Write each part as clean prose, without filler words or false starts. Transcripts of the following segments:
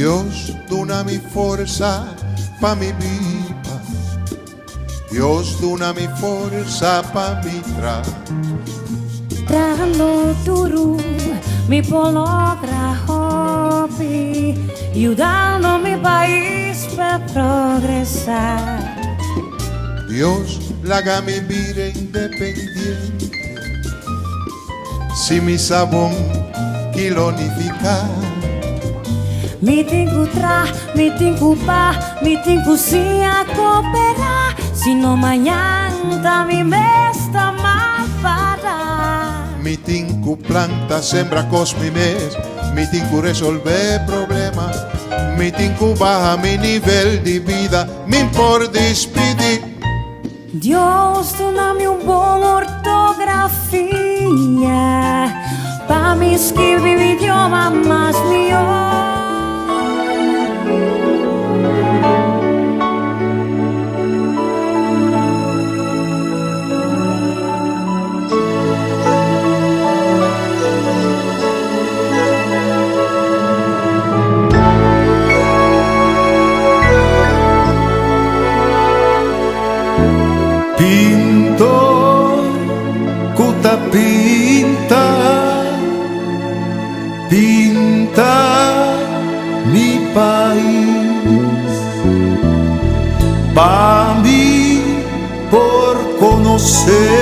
Dios duna mi forsa pa mi biba Dios duna mi forsa pa mi tra. Trahando duru mi por logra hopi Yudando mi pais pa progresá. Dios laga mi bira independiente Si mi sa bon kilo nifiká. Mi tin ku tra, mi tin ku pa, mi tin ku siña koperá Si no mañan ta mi mes ta mal pará. Mi tin ku planta, sembra kos mi mes Mi tin ku resolvé problema Mi tin ku baha mi nivel di bida Mi por dispidí. Dios duna mi un bon ortografia pa mi skirbi mi idioma mas mihó. Pintor ku ta pinta, pinta mi pais. Pa mi por konosé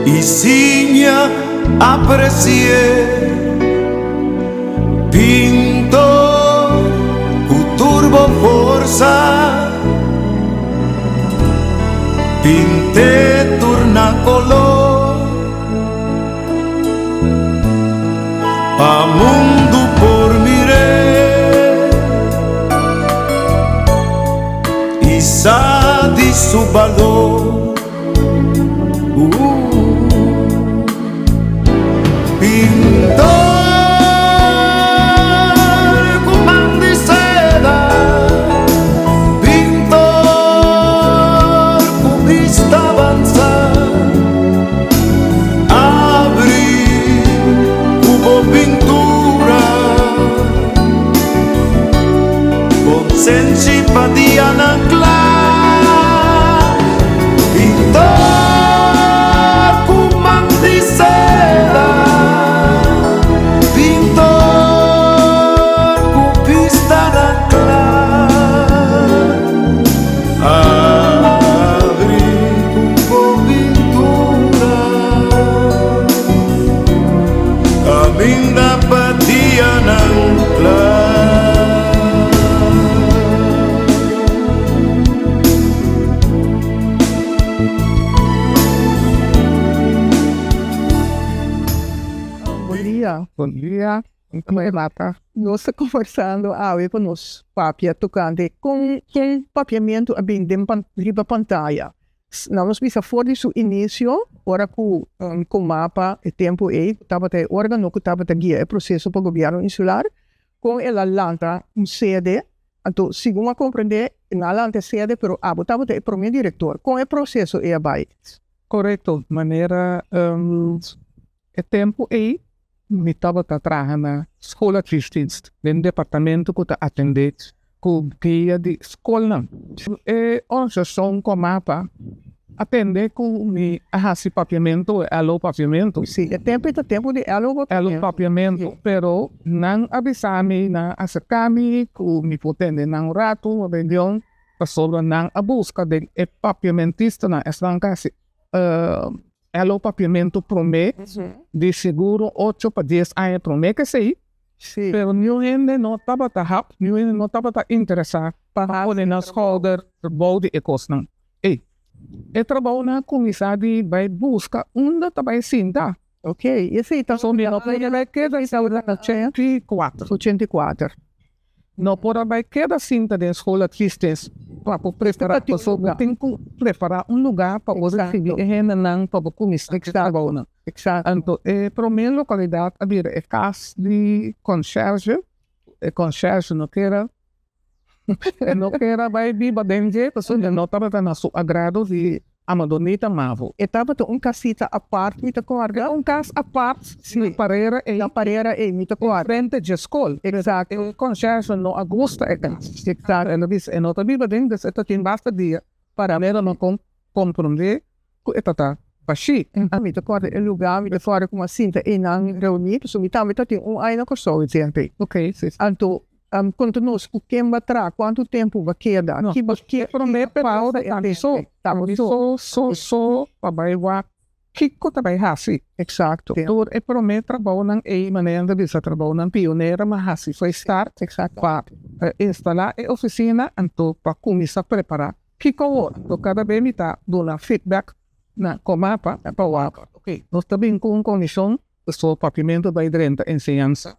i siña apresié. Pintor ku tur bo forsa Pint'é tur na kolor Pa mundu por mir'é I sa di su balor. Pintor ku man di seda, pintor ku bista avanzá, abri ku bo pintura konsenshi pa dianan kla. Pintor ku man di seda, pintor ku bista na kla, abri ku bo pintura kaminda pa dianan kla. Bon dia. Bon dia. Mata. Nos ta conversando awe cu nos papia tocante con con papiamento a bin den riba pantaya. Nan nos bisa for di su inicio ora cu Comapa e tempo ey cu tabata e organo cu tabata guia e proceso pa gobierno insular Kon el a lanta un sede? Anto, segun a komprendé, el a lanta e sede, pero abo tabata e promé direktor. Kon e proseso ei a bai? Korekto. Manera e tempu ei mi tabata traha na Schooladviesdienst, den departamento ku ta atendé ku guia di skolnan. E organisashon Comapa a tende ku mi a hasi papiamentu, e alo papiamentu. Si, e tempu ei ta tempu di alo papiamentu. Alo papiamentu, pero nan a bisa mi, nan a aserká mi ku mi por tende nan un ratu, un reunion, pasobra nan a buska den e papiamentistanan, esnan ku a hasi alo papiamentu promé, di seguro ocho pa dies aña promé ku esei. Sí. Pero niun hende no tabata hap, niun hende no tabata interesá pa pone nan skouder bou di e kosnan ei. E trabounan a kuminsá di bai buska unda ta bai sinta. Ok, i esei ta. So mi no por a bai keda sinta na 84. 84. No por a bai keda sinta den School Adviesdienst pa por prepará, pasobra tin ku prepará un lugá pa bo risibí e hendenan pa bo kuminsá e trabounan. Exacto. Anto e prome localidad a bira e cas di conciërge, e conciërge no kier e no kier a bay biba den dje pasobra no tabata na su agrado di. Amadonita Mavo. E tabata un casita apart, mi ta corda. Un cas apart, na parera ei. Na parera ei, mi ta corda. Frente dje skol. Exacto. E conciërge no a gusta e cas. Exacto. El a bisa e no ta biba den, dus e ta tin basta dia para mera no con comprende cu e ta ta bashí. Mi ta corda e lugar, mi ta corda como a sinta einan reuni, pasobra mi tambe ta tin un aña na Corsou e tempo ei. Ok, si. Anto, konta nos ku ken bo a traha, kuantu tempu bo a keda, No, ki bo e promé periodo ta mi so, Ta bo so. So, so, so pa bai wak kiko ta bai hasi. Eksakto. Tur e promé trabounan ei, manera nan ta bisa trabounan pionero mi a hasi fo'i start Eksakto. pa instalá e ofisina anto pa kuminsá prepará kiko awor. Anto kada be mi ta duna feedback na Comapa pa wak, ok, nos ta bin ku un kondishon So papiamentu bai drenta enseñansa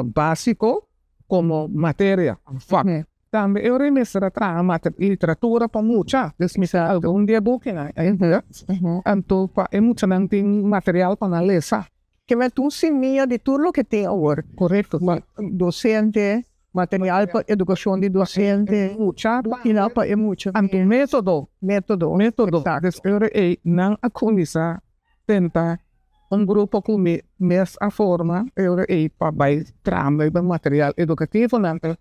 básiko komo materia, vak. Tambe e ora mester a traha literatura pa mucha, dus mester algun di e bukinan ainda, anto pa e muchanan tin material pa nan lesa. Ke mester un simia di tur loke tin awor. Korekto. Dosente, material pa edukashon di dosente, Mucha bukinan pa e mucha. Anto método. Método. Método. Eksakto. Dus e ora ei nan a kuminsá tenta un grupo ku mi mes a forma e ora ei pa bai traha riba material edukativo nan ta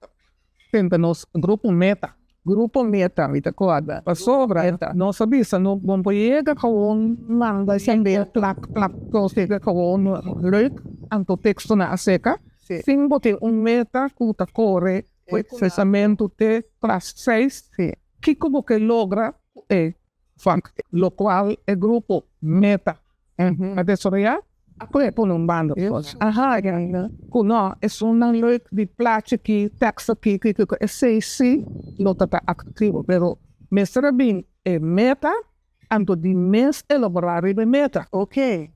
tenta nos grupo meta. Grupo meta mi ta kòrda. Pasobra nos a bisa no bon por yega kawon manda hende plak plak kos yega kawon leuk anto tekstonan a seka sin bo tin un meta ku ta kore ku e pensamentu te klas seis kiko bo ke logra ku e Vak, lokual e grupo Meta a desaroyá, a kohe pone un banda. Aha, ku no, esunnan leuk di plachi aki, tekst aki, kiko kiko, esei si lo ta ta aktivo, pero mester a bin e meta, anto di mes elaborá riba e meta.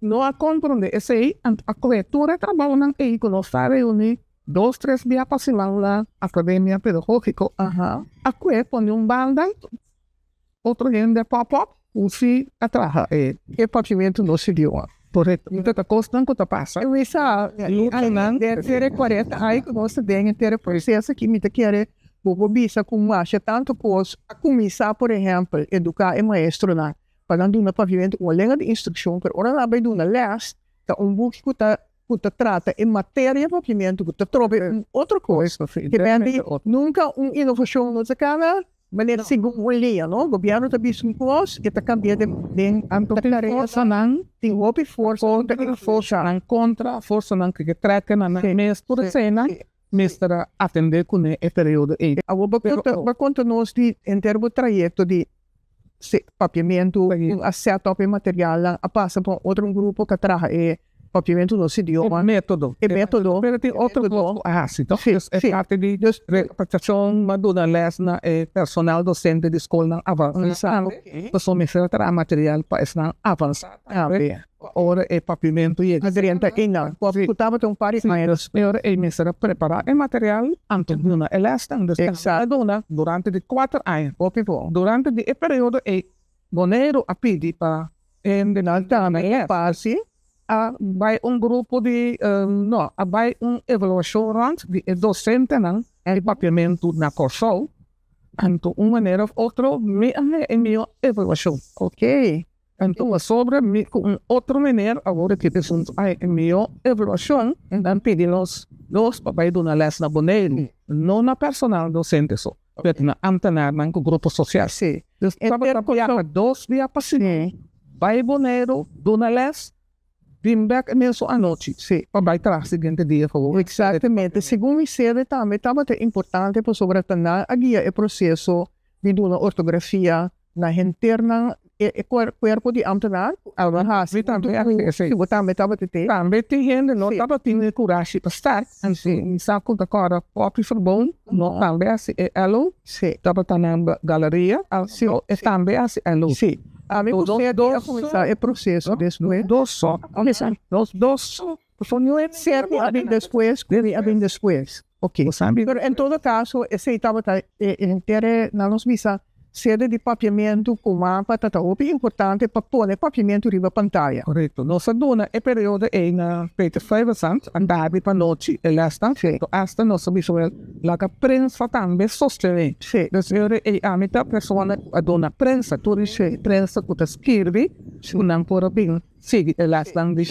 No a komprondé esei, anto a kohe tur e trabounan ei ku nos ta reuní dos tres bia pa siman na Akademia Pedagógiko, a kohe pone un banda. Otro hende pop up ku si a traha e. E papiamentu no sirbió. Korekto. Mi ta ta kosnan ku ta pasa. Mi sa Luchanan. Den tere kuarenta aña ku nos ta den e tere proseso aki mi ta kere bo por bisa ku masha tantu kos a kuminsá por ehèmpel eduká e maestronan pa nan duna papiamentu komo lenga di instrukshon pero ora nan a bai duna lès ta un buki ku ta ku ta trata e materia papiamentu ku ta trobe un otro kos. Ke men di nunka un inovashon no ta kana Manera segun un lea, no? Gobierno ta bisa un cos, e ta cambia den den Anto tin forsanan tin hopi forsa ku ta kontra, forsanan kontra, forsanan ku ke trèkè na nan mes, tur eseinan mester a atendé kuné e periodo ei. Awor bo konta bo konta nos di henter bo trayekto di papiamentu, ku a set up e materialnan, a pasa pa un otro grupo ku a traha e Papiamentu nos idioma. E metodo. E metodo. Pero tin otro kos ku a hasi toch? Dus e parti di repatriashon a duna les na e personal dosente di skolnan avansá. Pasobra mester a traha material pa esnan avansá tambe. Ora e papiamentu yega. A drenta einan. Ku tabata un par di aña. Dus e ora ei mester a prepará e material anto duna e lèsnan. Dus a duna durante di kuater aña. Hopi bon. Durante di e periodo ei Boneiru a pidi pa hendenan tambe parti a bai un grupo di no a bai un evaluashon rònt di e dosentenan di papiamentu na Kòrsou anto un manera òf otro mi a haña e mihó evaluashon. Anto pasobra mi ku un otro meneer awor aki ta esun a haña e mihó evaluashon nan pidi nos dos pa bai duna lès na Boneiru no na personal dosente so. Pero na ambtenaarnan ku grupo sosial. Sí. Dus tabata biaha dos dia pa siman, bai Boneiru, duna les, bin bek e mesun anochi. Sí. Pa bai traha siguiente dia gewoon. Exactamente. Segun mi sede tambe tabata importante pasobra ta nan a guia e proseso di duna ortografia na henter nan e cuerpo di ambtenaar cu a hasi. Mi tambe a hasi esey. Si bo tambe tabata te. Tambe tin hende no tabatin e curashi pa start. Mi sa cu ta corda Poppy Verboom no tambe a hasi e elo. Si. Tabata na galeria. Si. E tambe a hasi elo. Si. Ami cu Seti a cuminsa e proceso despues. Dos so. Nos dos so. Seti a bin despues cu mi a bin despues. Ok. Pero en todo caso esey tabata e henter na nos bisa. Sede di papiamentu ku mapa ta ta hopi importante pa pone papiamentu riba pantaya. Korekto. Nos a duna e periodo ei na Peter Stuyvesant, a dabi pa nochi e lèsnan. To asta nos a bisa wèl laga prensa tambe sostené. Dus e ora ei ami ta persona ku a duna prensa, tur e prensa ku ta skirbi ku nan por a bin sigui e lèsnan di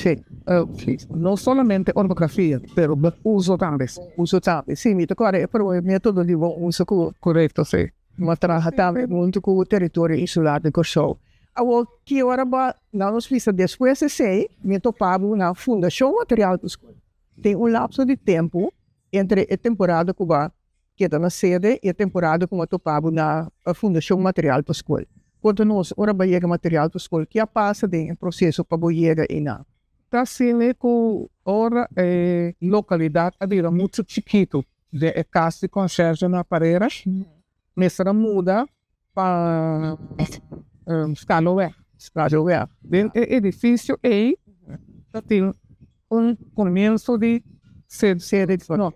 no solamente ortografia pero bon uso tambe. Uso tambe. Si, mi ta kòrda e prome metodo di bon uso ku. Korekto, si. Bo a traha tambe huntu ku Teritorio Insular di Kòrsou. Awor, ki ora bo a nan nos bisa despues di esei, mi topa bo na Fundashon Material pa Skol. Tin un lapso di tempu entre e temporada ku bo a keda na sede i e temporada ku bo a topa bo na Fundashon Material pa Skol. Konta nos, ora bo a yega Material pa Skol, ki a pasa den e proseso pa bo yega einan? Ta asina ku ora e lokalidat a bira muchu chikitu den e kas di konsherge na Parera, mester a muda pa Skaloweg. Skaloweg. Den e edifisio ei ta tin un komienso di sede, no,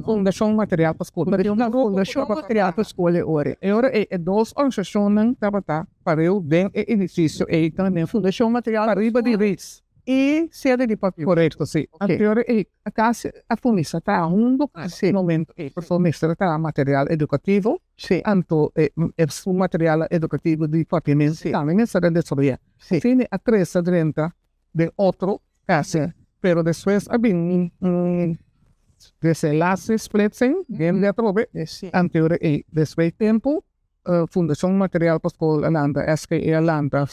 Fundashon Material pa Skol. Fundashon Material pa Skol e ora. E ora ei e dos organisashonnan tabata pareu den e edifisio ei tambe. Fundashon Material pa Skol. Pariba di Ritz. I sede di papia. Korekto, si. Ok. E ora ei kasi a kuminsá traha huntu ku e momento ei pasobra mester a traha material edukativo. Si. Anto e su material edukativo di papiamentu tambe mester a desaroyá. Si. Asina a krese drenta den otro kasi. Pero despues a bin un desenlace, splitsing, den di atrobe. Si. Anto e ora ei despues tempu Fundashon Material pa Skol a lanta, SGE a lanta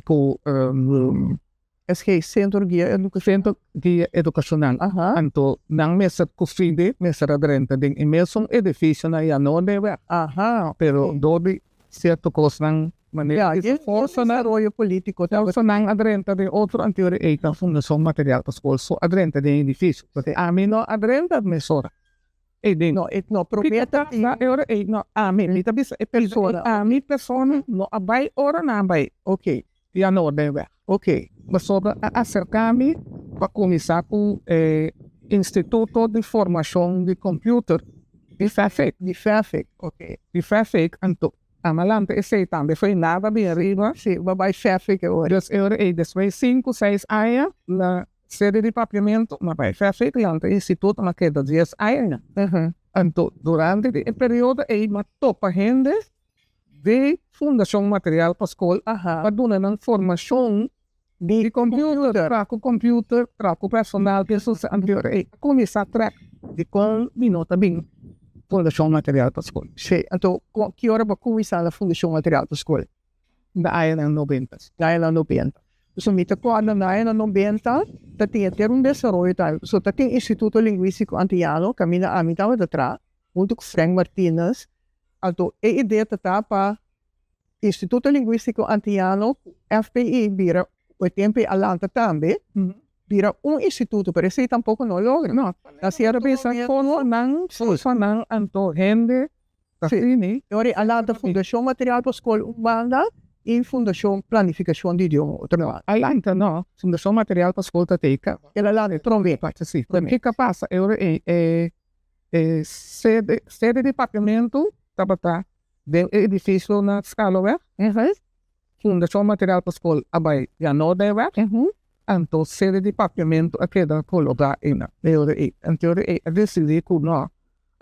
ku SGE, Sentro Guia Edukashonal. Sentro Guia Edukashonal. Anto nan mester ku fide mester a drenta den e mesun edifisio na Janodeweg. Pero dor di sierto kosnan manera di forsanan forsanan a drenta den otro anto ei ta Fundashon Material pa Skol so a drenta den e edifisio. Ami no a drenta mesora. Ei den. No, e no promé ta tin. E ora ei no, ami, mi ta bisa e persona. Ami persona no a bai ora nan a bai. Ok. Ya no a bai wèg. Ok. Pasobra a aserká mi pa kuminsá ku e Instituto di Formashon di Computer di Fafik. Di Fafik, ok. Di Fafik, anto a mi a lanta esei tambe fo'i nada bin ariba. Si, bo a bai Fafik e ora. Dus e ora ei despues sinku, seis aña na Sede di Papiamentu, ma pa e Fafik lanta e instituto m'a keda dies aña. Anto durante di e periodo ei m'a topa hende di Fundashon Material pa Skol pa duna nan formashon di computer, traha ku computer, traha ku personal, esun anterior ei a kuminsá trèk dikon mi no ta bin Fundashon Material pa Skol. Sí, anto ki ora bo a kuminsá na Fundashon Material pa Skol? Na añanan nobenta. Na añanan nobenta. Pasobra mi ta kòrda na añanan nobenta ta tin henter un desaroyo tambe. Pasobra ta tin Instituto Lingüístiko Antiano kaminda ami tabata traha huntu ku Frank Martinus. Anto e idea ta ta pa Instituto Lingüístiko Antiano ku FPI bira ku e tempu ei a lanta tambe bira un instituto pero esei tampoko no a logra. No. Na sierto Bisa forsanan, forsanan anto hende Sí, e ora ei a lanta Fundashon Material pa Skol un banda i Fundashon Planifikashon di Idioma otro banda. A lanta no, Fundashon Material pa Skol ta teka. El a lanta promé. Sí, pero kiko a pasa e ora ei e e sede sede di Papiamentu tabata den e edifisio na Scaloweg. Fundashon Material pa Skol a bai Janodeweg, anto sede di Papiamentu a keda kologá einan. E ora ei anto e ora ei a desidí ku no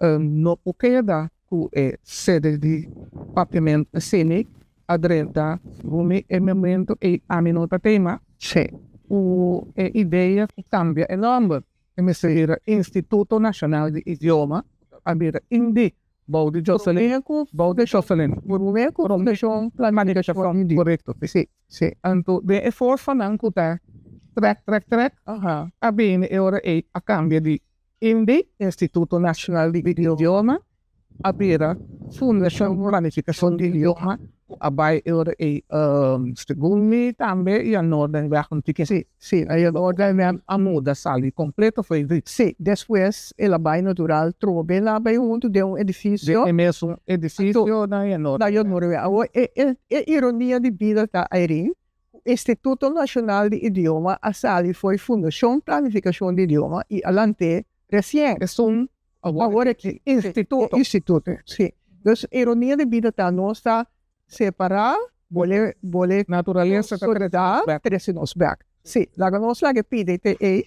No por keda ku e sede di Papiamentu asina a drenta rumi e momento ei ami no ta tema ku e idea ku kambia e nòmber e mester bira Instituto Nashonal di Idioma a bira INDI bou di Joselin bou di Joselin Korekto anto den e forsanan ku ta trèk trèk trèk a bini e ora ei a kambia di INDI, Instituto Nacional di Idioma, a bira Fundashon Planifikashon di Idioma ku a bai e ora ei segun mi tambe i a Noordenweg un tiki. Sí, sí, a Noordenweg a muda sali kompleto fo'i di. Sí, despues el a bai natural trobe nan a bai huntu den un edifisio. Den e mesun edifisio na Noordenweg. Na Noordenweg. Awor e ironia di bida ta, Irene, Ku Instituto Nashonal di Idioma a sali fo'i Fundashon Planifikashon di Idioma i a lant'é resien. Esun awor e instituto. E instituto, si. Dus ironia di bida ta nos ta separá, bolé bolé Naturalesa ta trese nos bèk. Trese nos bèk. Sí, laga nos laga e pida te ei.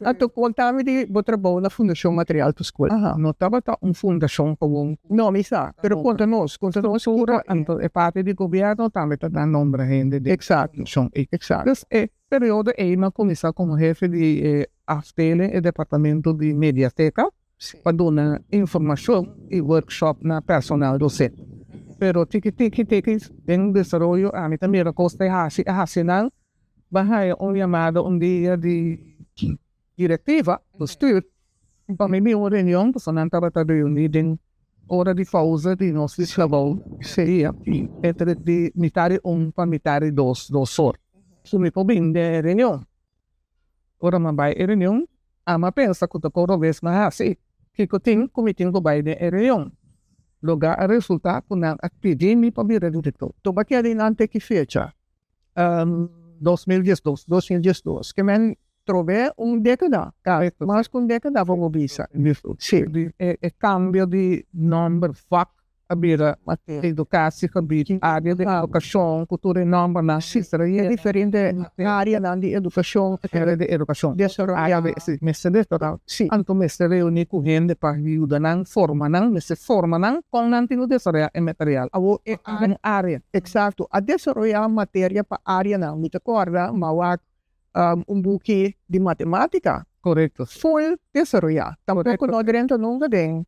Anto konta mi di bo trabou na Fundashon Material pa Skol. No tabata un fundashon gewoon. No, mi sa, pero konta nos, konta nos Struktura, anto e parti di gobièrnu tambe ta da nombra hende den e fundashon ei. Exacto. Dus e periodo ei mi a kuminsá komo hefe di e afdeling, e departamento di mediateka, pa duna informashon i workshop na personal dosente. Pero tiki tiki tiki den desaroyo ami ta mira kos ta hasi a hasi nan. Bo a haña un yamada un dia di direktiva, bestuur, pa mi bin un reunion, pasobra nan tabata reuní den ora di pausa di nos di trabou seria entre di mitad di un pa mitad di dos, dos or. So mi por bin den e reunion. Ora mi a bai e reunion, ami a pensa ku ta por robes mi a hasi, kiko tin ku mi tin ku bai den e reunion. Loga a resulta ku nan a pidi mi pa bira direktor. Tuma keda di nan te ki fecha? 2012. 2012. Ke men trobe un dékada, mas ku un dékada pa bo bisa. Sí. E kambio di nòmber vak a bira edukatiegebied, área di edukashon, ku tur e nòmbernan. Sí, e diferente áreanan di edukashon. Área di edukashon. Desaroyá. Sí, mester desaroyá. Sí. Anto mester reuní ku hende pa yuda nan, forma nan, mester forma nan kon nan tin ku desaroyá e material. Awor e área. Eksakto. A desaroyá materia pa áreanan. Mi ta kòrda m'a wak un buki di matemátika. Korekto. Ful desaroyá. Tampoko no drenta nunka den.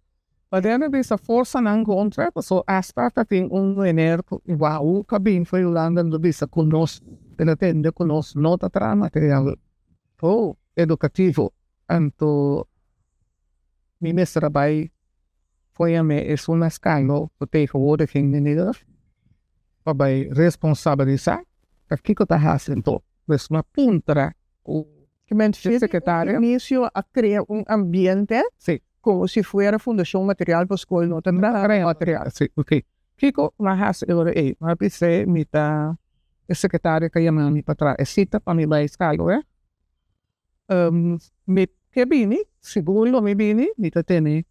Pa dende bisa forsanan kontra, paso asta ta tin un meneer ku wou ta bin for Hulanda lo bisa ku nos, el a tende ku nos no ta traha material edukativo. Anto mi mester a bai fo'i mi esun na Skalo ku tegenwoordig meneer pa bai responsabilisá pa kiko ta hasi anto. Pues mi a puntra ku e sekretario. Inicio a krea un ambiente komo si fuera Fundashon Material pa Skol no ta traha material. Si, ok. Kiko mi a hasi e ora ei? Mi a bis'é mi ta e sekretario ta yama mi pa traha e sita pa mi bai Skalo. Mi ke bini, sigur lo mi bini, mi ta tene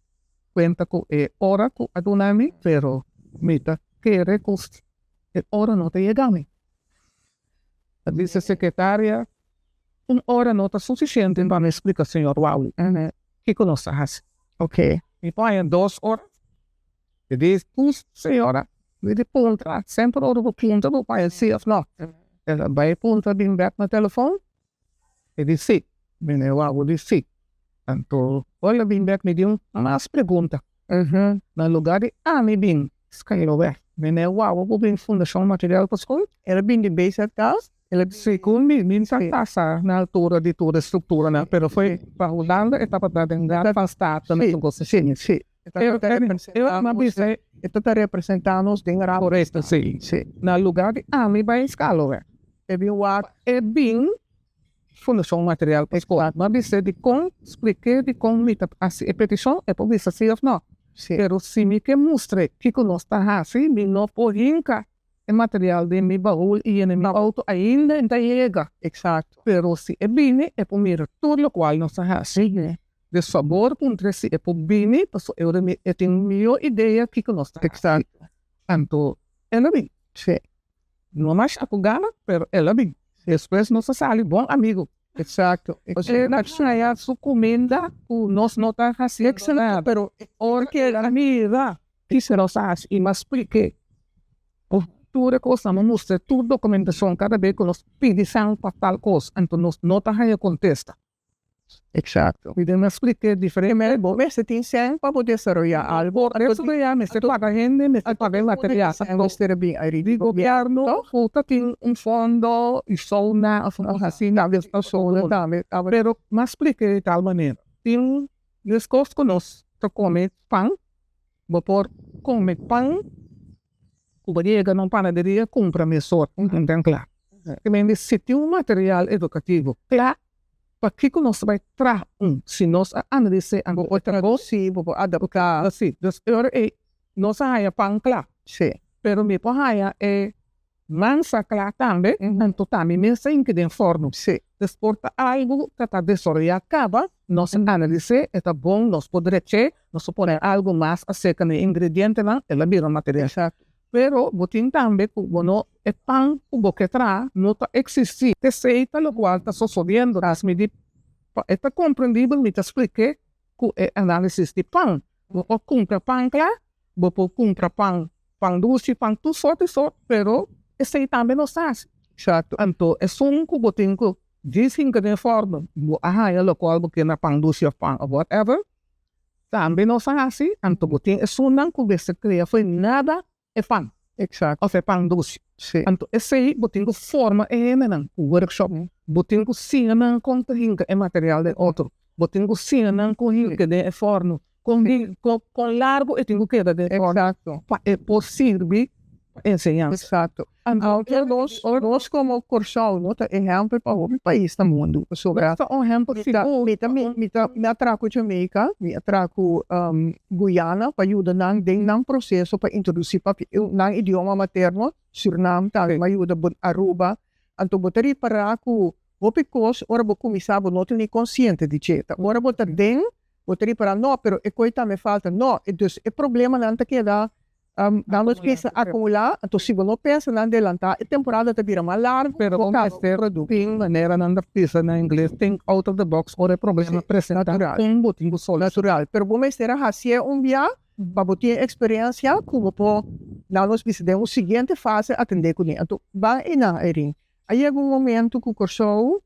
kuenta ku e ora ku a duna mi, pero mi ta kere ku e ora no ta yega mi. A bisa sekretaria, un ora no ta sufisiente pa mi splika señor Wawi kiko nos ta hasi. Mi por haña dos ora. E di, ku señora, mi di puntra, semper ora bo puntra bo por haña si òf no. El a bai puntra bin bèk na telefòn. E di si. Meneer Wawo di si. Anto ora el a bin bek mi di un mas pregunta. Na lugar di ami bin Skyloweg, meneer Wawo por bin Fundashon Material pa Skol? El a bin di BZK? El a bin. Segun mi, mi ta pasa na altura di tur e strukturanan, pero foi pa Hulanda e tabata den Raad van State Si, si, si. E tabata representá nos, e tabata representá nos den Raad van State. Si, si. Na lugar di ami bai Skyloweg. E bin wak. E bin Fundashon Material pa Skol. Mi a bis'é dikon, splik'é dikon mi ta hasi e petishon, e por bisa si òf nò. Pero si mi ke mustr'é kiko nos ta hasi, mi no por hinka e material den mi bahul i yena mi outo ainda e ta yega. Pero si e bini, e por mira tur lokual nos ta hasi. Dus fabor puntr'é si e por bini, pasobra e ora mi e tin mihó idea kiko nos ta hasi. Anto el a bin. No mas a ku gana, pero el a bin. Despues nos a sali bon amigu. Exacto. El a haya su kuminda ku nos no ta hasiendo nada. Pero ora ku el a mira kiko nos a hasi i mas splik'é tur e kosnan, mi mustra tur dokumentashon kada bes ku nos pidi san pa tal kos, anto nos no ta haya kontesta. Exacto. Mi den a spliké diferente. Bo mester tin sèn pa bo desaroyá algo. Por desaroyá mester paga hende, mester paga e material. Sèn mester bin ai di gobièrnu ku ta tin un fondo i sona òf un kos asina. Sona tambe. Pero mi a spliké di tal manera. Tin meskos ku nos ta kome pan, bo por kome pan Ku bo yega na un panaderia kumpra mesor un henten kla. Te mende si tin un material edukativo kla, pakiko nos ta bai traha un si nos a analis'é anto Bo por tradusí, bo por adaptá. Si, dus e ora ei nos a haña pan kla. Si. Pero mi por haña e mansa kla tambe, anto tambe mes ta hinka den fòrnu. Si. Dus por ta algu ta ta desaroyá kaba. Nos a analis'é, e ta bon, nos por drech'é, nos por pone algu mas aserka na e ingredientenan, el a bira material. Pero bo tin tambe ku bo no, e pan ku bo ke traha no ta eksistí. Esei ta lokual ta sosodiendo. As mi di, pa e ta komprendibel mi ta splik'é ku e análisis di pan. Bo por kumpra pan kla, bo por kumpra pan, pan dushi, pan tur sort i sort, pero esei tambe no sa hasi. Anto esun ku bo tin ku Djis hinka den fòrno, bo a haña lokual bo ke na pan dushi òf pan òf whatever. Tambe nos a hasi, anto bo tin esunnan ku mester krea fo'i nada e pan òf e pan dushi. Anto esei bo tin ku forma e hendenan ku workshop, bo tin ku siña nan kon ta hinka e material den otro, bo tin ku siña nan kon hinka den e fòrno, kon kon largu e tin ku keda den e fòrno pa e por sirbi pa enseñansa. Aunke nos, nos komo Kòrsou no ta ehèmpel pa hopi pais na mundu, pasobra Nos ta un ehèmpel sigur. Mi ta, mi ta, mi a traha ku Jamaica, mi a traha ku Guyana pa yuda nan den nan proseso pa introdusí papia, nan idioma materno, Surinam tambe mi a yuda, Aruba. Anto bo ta ripará ku hopi kos ora bo kuminsá bo no ta ni konsiente di dje. Ta ora bo ta den bo ta ripará, no, pero e koi tambe falta, no, dus e problemanan ta keda Nan nos pensa acumula, anto si bo no pensa nan delanta, e temporada ta bira mas largo, Pero bo bo caba mester un producto. tin manera nan ta bisa na ingles, think out of the box ora e problema presenta, Natural. kon bo tin ku soluciona. Natural, pero bo mester a hacié un bia pa bo tin e experiencia ku bo por nan nos bisa den un siguiente fase atende kuné. Anto ban einan Irene, a yega un momento ku Kòrsou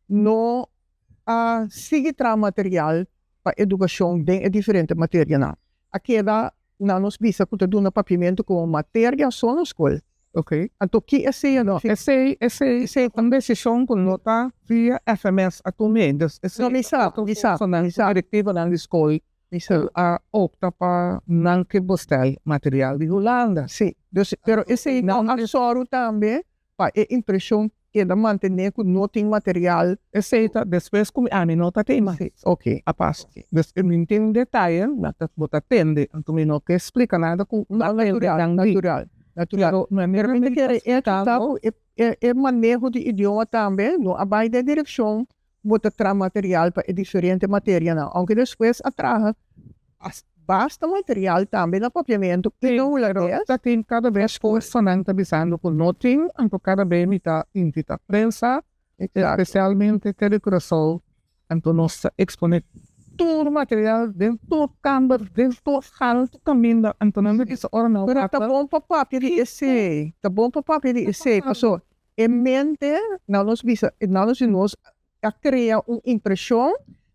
no a sigui traha material pa edukashon den e diferente materianan. A keda na nos bisa ku ta duna papiamentu komo materia so na skol. Ok. Anto ki esei a No, esei, esei, esei ta un desishon ku no ta via FMS a tum'é. Dus esei No, mi sa, otro mi sa, personan, mi sa. direktivonan di skol Mi sa. ku a opta pa nan ke bestel material di Hulanda. Sí, dus, pero esei no a sòru tambe pa e impreshon keda mantené ku no tin material. Esei ta despues ku mi ami no ta tin mas. Ok. A pasa. Dus mi tin detaye, ma ta bo ta tende, anto mi no ke splika nada ku No, natural, natural, natural. Pero manera Mi mi ta kere ta e ta splikando. ku e e maneho di idioma tambe no a bai den direkshon bo ta traha material pa e diferente materianan, ounke despues a traha basta material tambe na papiamentu i na hulandes. Pero ta tin kada bes personan ta bisando ku no tin, anto kada bes mi ta invita prensa, espesialmente Tele Curaçao, anto nos ta ekspone tur material den tur kamber, den tur hal, tur kaminda, anto nan ta bisa ora nan Pero wak ta bon pa papia di esei, ta bon pa papia di esei, pasobra E mente, nan nos bisa, nan nos di nos a crea un impresion,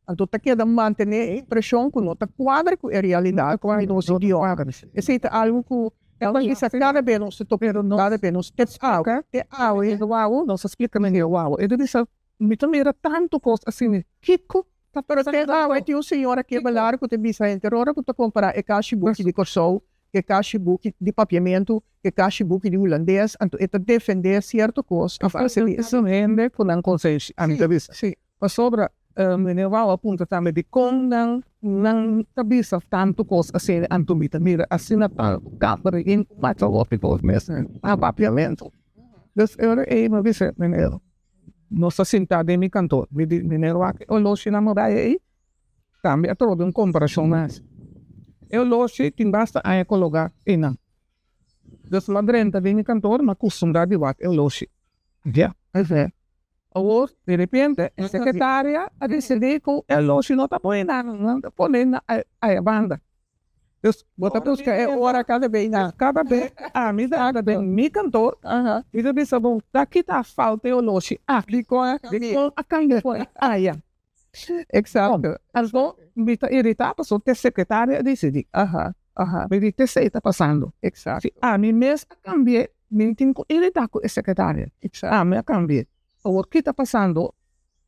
anto ta keda mantene e impresion cu no ta cuadra cu e realidad di nos idioma. Esey ta algo cu nan nos bisa cada bes nos ta topa, cada bes nos te awe, te awe. Wawo, nos a splica meneer Wawo, e ta bisa, mi ta mira tanto cos asina, kico ta Pero te awe tin un señora Kevelaar cu ta bisa henter ora cu ta compara e cashi buki di Corsou ke kashi buki di papiamentu, ke kashi buki di hulandes, anto e ta defendé sierto kos a base di Esun hende ku nan konsenshi, ami ta bisa. Pasobra meneer Wou a puntra tambe dikon nan nan ta bisa tantu kos asina, anto mi ta mira asina tantu kamer yin ku masha hopi kos mes na papiamentu. Dus e ora ei mi a bisa meneer, nos ta sinta den mi kantor, mi di meneer wak e oloshi na muraya ei Tambe a trobe un komparashon mas. E oloshi tin basta aña kologá einan. Dus m'a drenta den mi kantor, m'a kustumbrá di wak e oloshi. Ya. Awor, di repente, e sekretaria a disidí ku e oloshi no ta bon einan, nan ta pone na aya banda. Dus, Bo ta buska e ora kada bes na. Kada bes ami ta anda den mi kantor, mi ta bisa bo, ta kita falta e oloshi aki. Dikon a kambia? Dikon a kambia pone aya? Exacto. Anto mi ta irita pasobra te secretario a dicidi. Aha, aha. Mi di t'esey ta pasando. Exacto. Si ami mes a cambi'e, mi tin cu irita cu e secretario. Exacto. Ami a cambi'e. Awor ki ta pasando?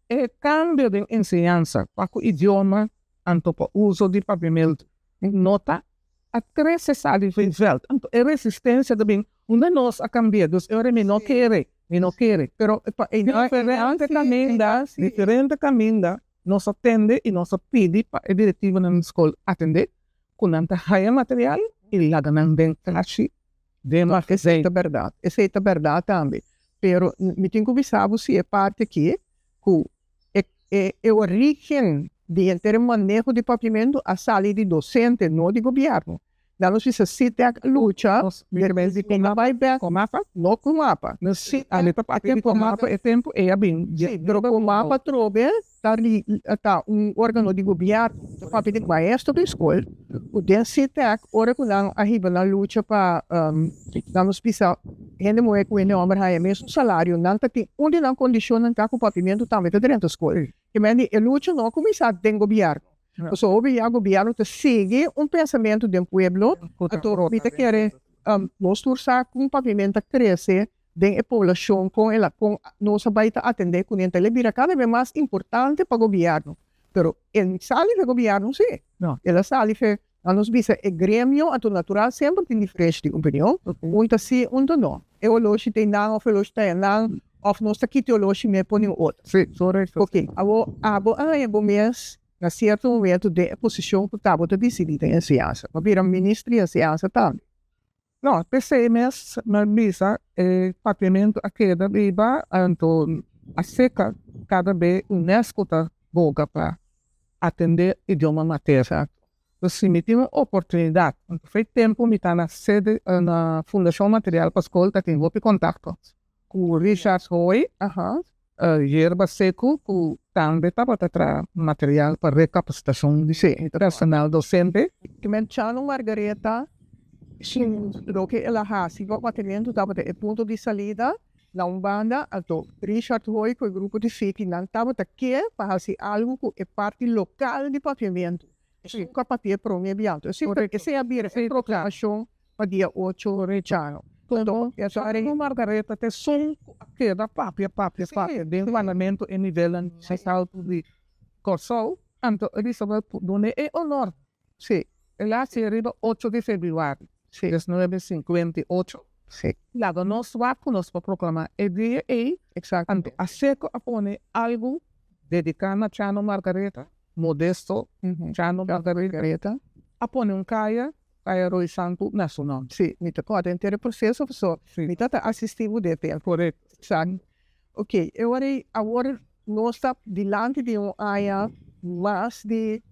E cambio den enseñansa pa cu idioma anto pa uso di papiamento no ta a crece sali den veld. Anto e resistencia ta bin unda nos a cambia. Dus e ora mi no kere, mi no kere. Pero pa e Diferente caminda, diferente caminda nos a tende y nos a pidi pa e directivonan di scol atende cu nan ta haya material y laga nan den clashi den Esey ta berdad, esey ta berdad tambe. Pero mi tin cu bisa bo si e parti aki cu e e origen. di henter e maneho di papiamentu a sali di dosente, no di gobièrnu. Nan nos bisa SITEC a lucha despues di ku bai bek, no ku mapa. Komapa e tempu ei a bin. Si, pero Komapa atrobe ta ta un organo di gobièrnu, ta papia di maestro di skol ku den SITEC ora ku nan a hiba nan lucha pa nan nos bisa hende muhé ku hende hòmber haña mesun salario, nan ta tin un di nan kondishonnan ta ku papiamentu tambe ta drenta skol. Kimen di e lucha no a kuminsá den gobièrnu. Pasobra hopi ya gobièrnu ta sigui un pensamentu den pueblo, anto mi ta kere nos tur sa kon papiamentu ta krese den e poblashon, kon el a kon nos a bai ta atendé kuné, enton el a bira kada bes mas importante pa gobièrnu. Pero e sali fe gobièrnu si, el a sali fe nan nos bisa e gremio, anto natural semper tin diferensha di opinion, un ta si, un ta no. E oloshi ta einan òf e oloshi ta einan òf nos ta kita e oloshi mei pone un otro. Ok, awor abo a haña bo mes na sierto momento den e posishon ku ta bo ta disidí den enseñansa, bo a bira minister di enseñansa tambe. No, p'esei mes mi bisa e papiamentu a keda biba, anto a seka kada be UNESCO ta boga pa atendé idioma materno. Pues si mi tin un oportunidat, anto fe tempu mi ta na sede na Fundashon Material pa Skol ta tin hopi kontakto ku Richard Hooi, Yerba Seku ku tambe tabata traha material pa rekapasitashon di personal dosente. Kimen Chano Margaretha sin loke el a hasi pa Papiamentu tabata e punto di salida na un banda, anto Richard Hooi ku e grupo di Fiki nan tabata ke pa hasi algu ku e parti lokal di Papiamentu. Esun ku a papia prome biantu. Esei a bira e proklamashon pa dia ocho Chano. Anto, Chano Margaretha ta esun ku a keda papia, papia, papia den parlamento e nivelnan mas altu di Kòrsou. Anto Elisabeth dun'é e honor. Sí. El a hasi riba ocho di febrüari 1958. Sí. Laga nos wak ku nos por proklamá e dia ei. Exactamente. Anto Aseco a pone algu dediká na Chano Margaretha, Modesto Chano Margaretha, a pone un kaya, Kaya Rooi Santu, na su nòmber. Sí, mi ta kòrda henter e proseso pasobra mi ta ta asistí bo den tempu. Korekto. Exacto. Ok, e ora ei awor nos ta dilanti di un aña mas di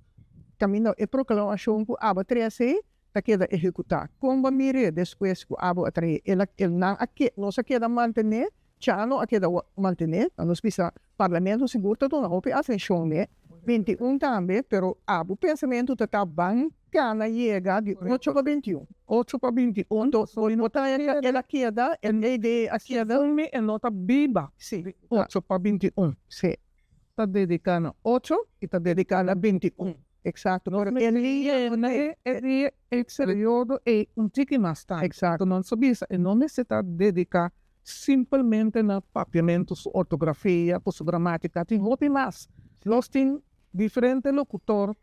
kaminda e proklamashon ku abo a trese ta keda ehekutá. Kon bo a mir'é despues ku abo a trahe? El a el nan a ke nos a keda mantené, Chano a keda mantené, nan nos bisa Parlamento sigur ta duna hopi atenshon n'e, 21 tambe, pero abo pensamentu ta ta ban kana yega di ocho pa 21. Ocho pa 21. Anto bo ta haña el a keda, e idea a keda. Segun mi e no ta biba di ocho pa 21. Sí. Ta dediká na ocho i ta dediká na 21. Exacto. Pero e dia E dia e periodo ei un tiki mas tardi. Exacto. Nan sa bisa e no mester ta dediká simpelmente na papiamentu su ortografia ku su gramátika. Tin hopi mas. Nos tin diferente lokutor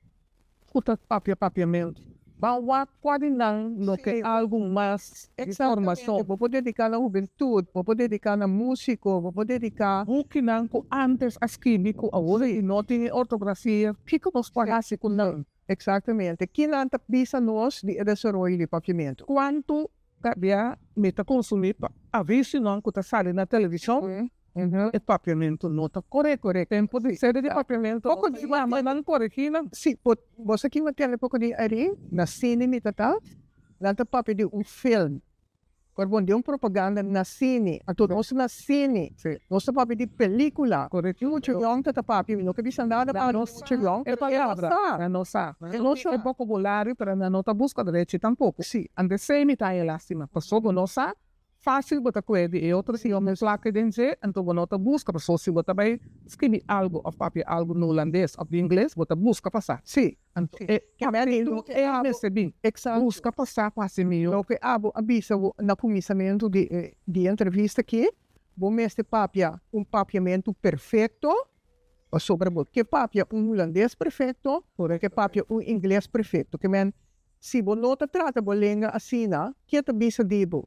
ku ta papia papiamentu. Ban wak kua di nan lo ke algu mas di formashon. Bo por dediká na hubentut, bo por dediká na músiko, bo por dediká. Bukinan ku ántes a skibi ku awor i no tin e ortografia, kiko nos por hasi ku nan? Eksaktamente. Kinan ta bisa nos di e desaroyo di papiamentu? Kuantu kabia mi ta konsumí pa avisionan ku ta sali na televishon? E papiamentu no ta korekto. Tempu di sede di papiamentu Poko di mama nan koregí nan. Si, bo bo sa kin tende poko di ari? Na sine mi ta ta, nan ta papia di un film. Por bon di un propaganda na sine. Anto nos na sine, nos ta papia di pelikula. Mucha yòn ta ta papia, mi no ke bisa nada malo di mucha yòn, pero e no sa. Nan no sa. E no sa. E bokabulario, pero nan no ta buska derechi tampoko. Si. Anto esei mi ta haña lastima, pasobra bo no sa Fácil bo ta kue di e otro si homber plaka den dje, anto bo no ta buska pasobra si bo ta bai skibi algu òf papia algu na hulandes òf di ingles bo ta buska pa sa. Sí. Anto e actitud e a mester bin. Exacto. Buska pa sa ku hasi mihó. Loke abo a bisa bo na kuminsamentu di e di e entrevista aki, bo mester papia un papiamentu perfecto pasobra bo ke papia un hulandes perfecto, ke papia un ingles perfecto. Ke men Si bo no ta trata bo lenga asina, ke ta bisa di bo?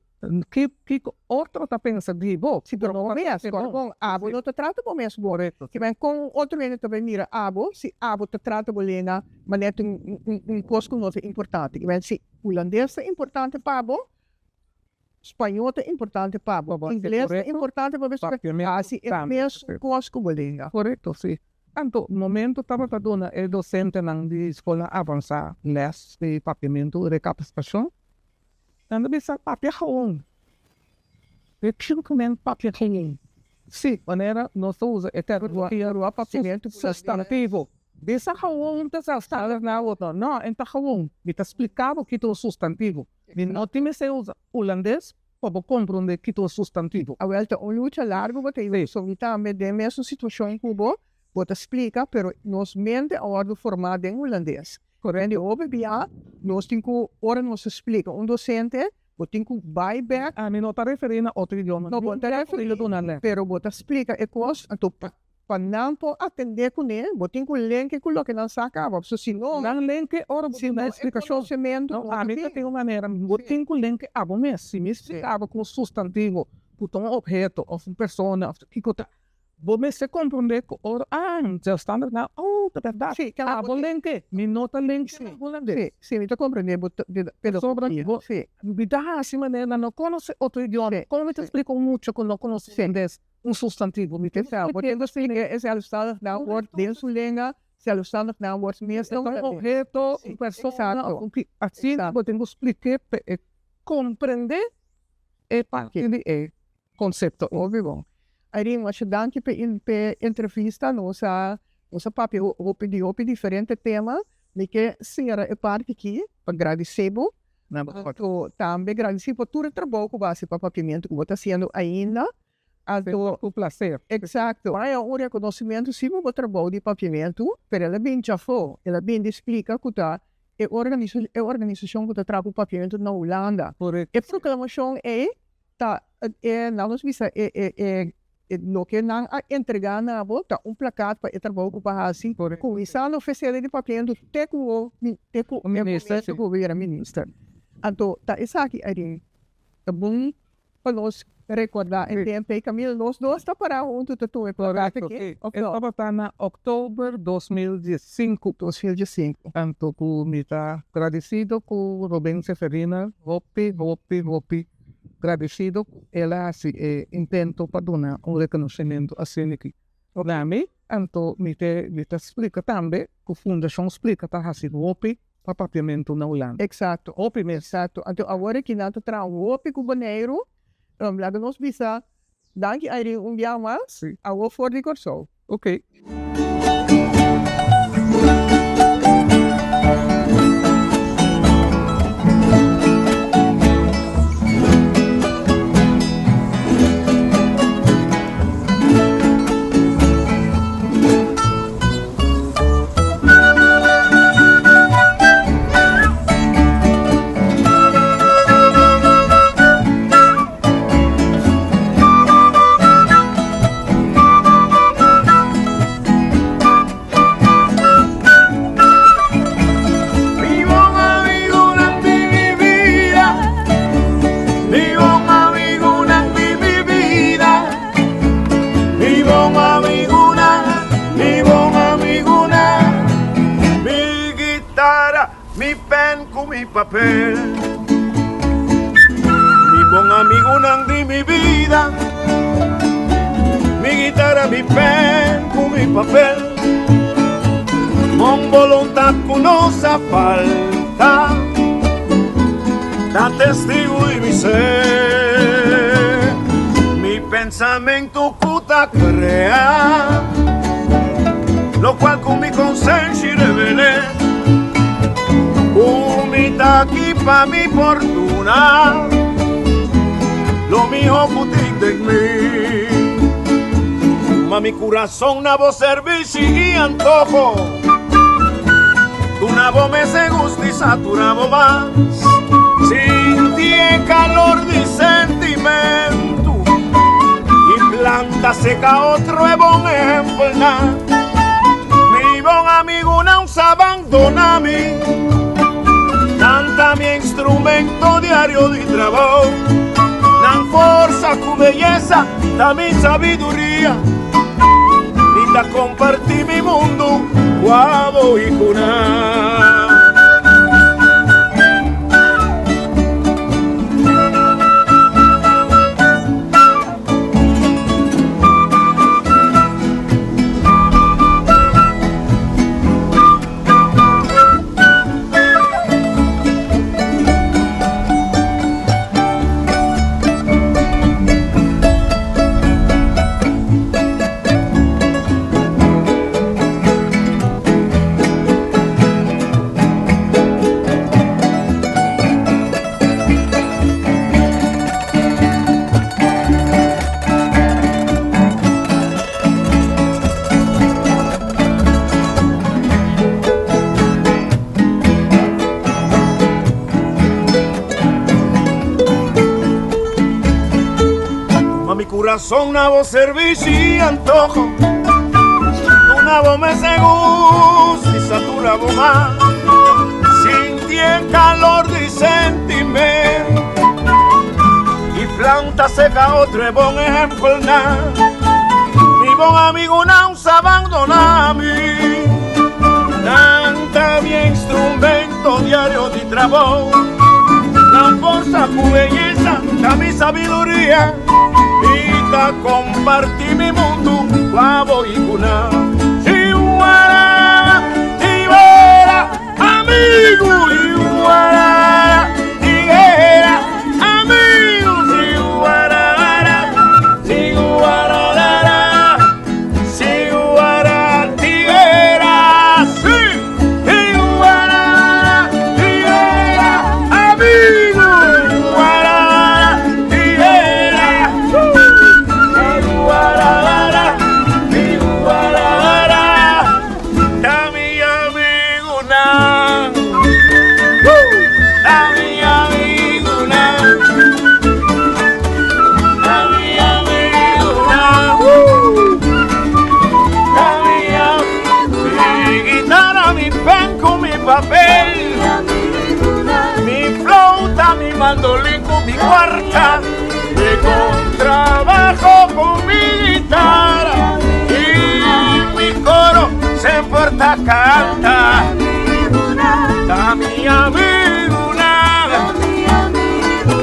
Kiko otro ta pensa di bo? Si pero bo mes, kòrda bon, abo no ta trata bo mes bon. Ki men kon un otro hende ta bai mira abo si abo ta trata bo lenga manera ta un kos ku no ta importante? Ki men si hulandes ta importante pa bo, spañó ta importante pa bo, ingles ta importante pa bo, hasi e mes kos ku bo lenga. Korekto, si. Anto momento tabata duna e dosentenan di skolnan avansá lès di papiamentu rekapasitashon, nan ta bisa papia gewoon. E kiko men papia gewoon? Sí, manera nos ta usa e terminologia sustantivo. Bisa gewoon ta zelfstandig naamwoord. No, no, e ta gewoon. Mi ta splika bo kiko ta un sustantivo. Mi no tin mester usa hulandes pa bo komprondé kiko ta un sustantivo. Awel, ta un lucha largu bo ta hiba. So mi tambe den mesun situashon ku bo, bo ta splika, pero nos mente a wòrdu formá den hulandes. Korendi hopi bia nos tin ku ora nos ta splika un dosente, bo tin ku bai bèk. Ami no ta referí na otro idioma. No, bo ta referí, pero bo ta splika e kos, anto pa Pa nan por atendé kuné, bo tin ku lenke ku loke nan sa kaba. Pasobra si no. Nan lenke ora bo duna eksplikashon. No, ami ta tin un manera, bo tin ku lenke abo mes. Si mi splika abo ku un sustantivo, ku ta un obheto òf un persona òf kiko ta, bo mester komprondé ku ora, ah, zelfstandig naam, oh, ta bèrdat. Abo lenke, mi no ta lenke na hulandes. Sí, sí, mi ta komprondé bo pedagogia. Mi ta hasi manera nan no konosé otro idioma. Kon mi ta splika un mucha ku no konosé hulandes? Un sustantivo. Mi ta sa, bo tin ku splika e zelfstandig naamwoord den su lenga, zelfstandig naamwoord meestal ta un obheto, un persona of un ki. Asina bo tin ku splik'é pa e komprendé e parti di e konsepto. Hopi bon. Irene, masha danki pa e entrevista. Nos a nos a papia hopi di hopi diferente tema. Mi ke sera e parti aki pa gradisé bo. Anto tambe gradisí pa tur e trabou ku bo a hasi pa papiamentu ku bo ta hasiendo ainda. Anto Ku plaser. Eksakto. Haña un rekonosimentu si pa bo trabou di papiamentu, pero el a bin djafó, el a bin di splika ku ta e e organisashon ku ta traha ku papiamentu na Hulanda. E proklamashon ei ta e nan nos bisa e e e loke nan a entregá na bo ta un plakat pa e trabou ku bo a hasi kuminsando ofresé di papiamentu te ku bo te ku e momento ku bo bira minister. Anto ta esaki Irene ta bon Pa nos rekordá e tempu ei kaminda nos dos ta pará huntu ta tuma e plakat aki, òf no? E tabata na òktober 2015. 2015. Anto ku mi ta gradisido ku Ruben Seferina, hopi, hopi, hopi gradisido ku el a hasi e intento pa duna un rekonosementu asina aki na mi. Anto mi te mi ta splika tambe ku Fundashon Splika ta hasi hopi pa papiamentu na Hulanda. Eksakto. Hopi mes. Eksakto. Anto awor aki nan ta traha hopi ku Boneiru. Laga nos bisa danki Irene un bia mas. Si. Awor for di Kòrsou. Oké. Mi bon amigunan di mi bida, mi bon amigunan di mi bida. Mi bon amigunan, mi bon amigunan. Mi guitara, mi pen ku mi papel. Mi bon amigunan di mi bida. Mi guitara, mi pen ku mi papel. Bon boluntat ku no sa falta. Ta testigu di mi ser. Mi pensamentu ku ta krea. Lokual ku mi konsenshi revel'é. Ku mi ta aki pa mi fortuna. Lo mihó ku tin den mi. Tuma mi kurason na bo servishi i antoho. Duna bo mes e gusto i satura bo mas. Sinti e calor di sentimento i planta seca otro e bon ehempelnan. Mi bon amigunan sa abandona mi, nan ta mi instrumento diario di trabou. Nan forsa cu beyesa ta mi sabiduria. Mi ta comparti mi mundu cu abo y cu nan. corazón na bo servicio y antojo. Una voz me seduce y satura bo mas. Sinti el calor de sentimiento. Y planta seca otro buen ejemplo na. Mi buen amigo no se abandona a mí. Tanta mi instrumento diario de trabajo. La fuerza cu belleza, da mi sabiduría. Y ta compartí mi mundo, guabo y cuna. Iguara, tiguera, amigo, iguara, tiguera, amigo, iguara, iguara, iguara, tiguera, sí, iguara, tiguera, amigo, iguara, tiguera, iguara, iguara, ta mi amigo nan, ta mi amigo nan, ta mi amigo nan, ta mi mi guitarra, mi pen con mi papel, mi flauta, mi mandolín con mi cuarta, mi contrabajo con mi guitarra y mi coro se porta canta. Ta mi amigo nan,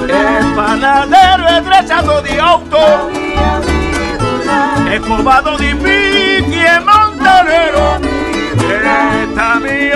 el panadero es drechadó di auto, el cobadó di piki, el montanero, ta mi